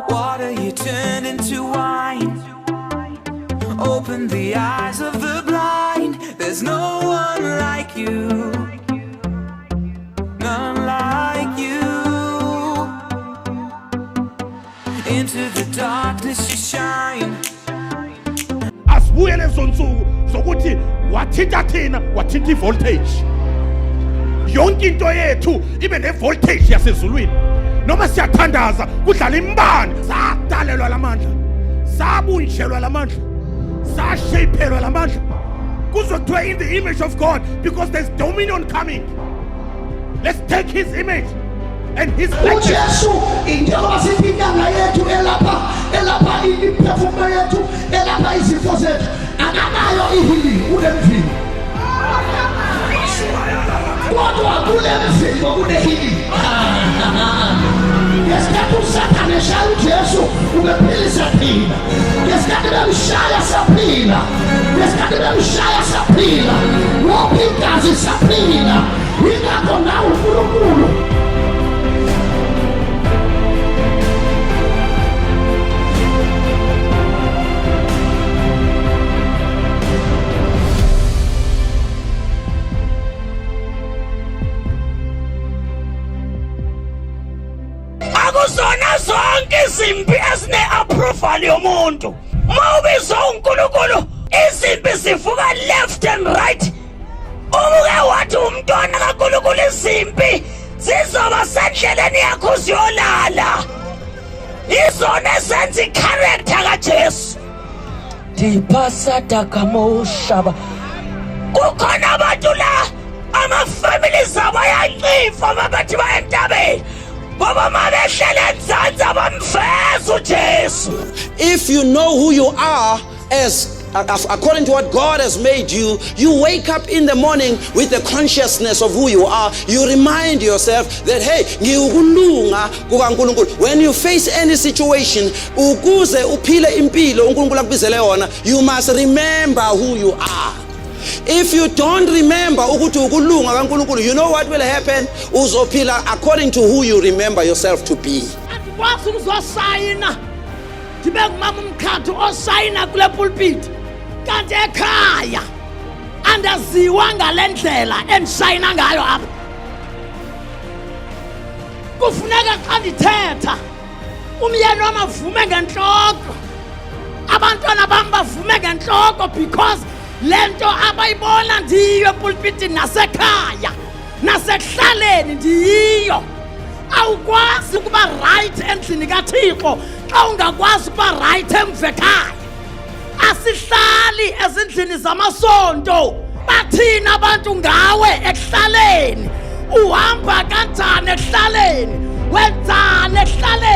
Water you turned into wine. Open the eyes of the blind. There's no one like you. None like you. Into the darkness you shine. Asibuye lezo nsuku zokuthi wathinta thina, wathinta ivoltage. Yonke into yethu ibe nevoltage yasezulwini. Noma siyathandaza kudlala imbane. Sadalelwa lamandla, sabunjelwa lamandla, sashapelwa lamandla. Kuzothiwa in the image of God because there's dominion coming. Let's take his image and his likeness. UJesu, njengoba sithi inyanga yethu elapha, elapha imiphefumulo yethu, elapha izifo zethu, akanayo ihealing, unemvimbo. Kodwa kule mvimbo kune-healing. Ngesikhathi uSathane eshaya uJesu, ubephilisa thina. Ngesikhathi bemshaya saphila, ngesikhathi bemshaya saphila, wopha igazi saphila. Yingakho nawe uNkulunkulu. Akuzona zonke izimpi ezine-approval yomuntu. Uma ubizwa uNkulunkulu, izimpi zivuka left and right. Uma uke wathi umntwana kaNkulunkulu, izimpi zizoba sendleleni yakho uziyolala. Izona ezenza icharacter kaJesu. Dipasadakamoshaba. Kukhona abantu la ama-families abo ayancifa mabathi baya entabeni, ngoba ma behlela enzansi abamveza uJesu. If you know who you are as according to what God has made you, you wake up in the morning with the consciousness of who you are. You remind yourself that, hey, ngiwukulunga kukaNkulunkulu. When you face any situation, ukuze uphile impilo uNkulunkulu akubizele yona, you must remember who you are. If you don't remember ukuthi ukulunga kaNkulunkulu, you know what will happen? Uzophila according to who you remember yourself to be. Andikwazi ukuzosayina ndibe ngumama umkhathu osayina kule pulpit, kanti ekhaya andaziwa ngale ndlela endisayina ngayo apha. Kufuneka xa ndithetha umyeni wam avume ngentloko, abantwana bam bavume ngentloko, because le nto abayibona ndiyiyo epulpitini nasekhaya nasekuhlaleni ndiyiyo. Awukwazi ukuba right endlini kaThixo xa ungakwazi ukuba right emva ekhaya. Asihlali ezindlini zamasonto. Bathini abantu ngawe ekuhlaleni? Uhamba kanjani ekuhlaleni? Wenzani ekuhlaleni?